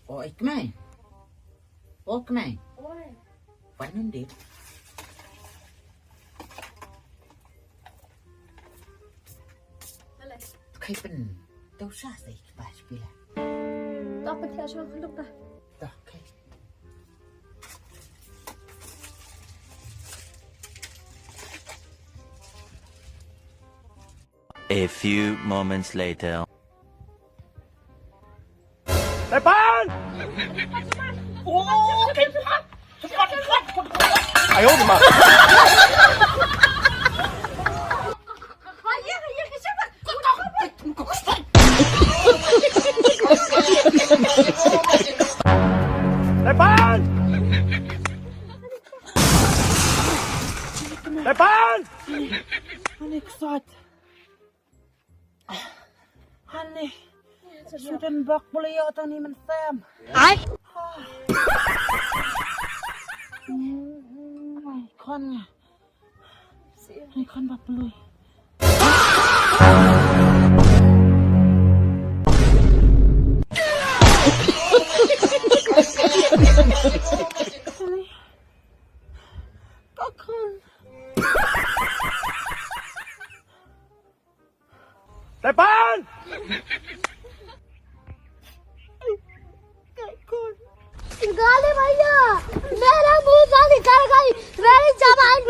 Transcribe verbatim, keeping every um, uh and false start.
O, ai kmai. O, kmai. Wan nun dip. Khai pen. Tau sa sai ki ba sipila. Tau pen thiah shong khunduk ta. Tau khai. A few moments later. Tepan! Oh, Tepan! Ayo, Tepan! Tepan! Tepan! Ani ksat. Ani. Sudan bak pula ïa tang ni mynsiem. Ai. Kon. Ai kon bak pula. Kon. Tepan! गाली भैया, मेरा मुंह से निकल गई, मेरी जबान।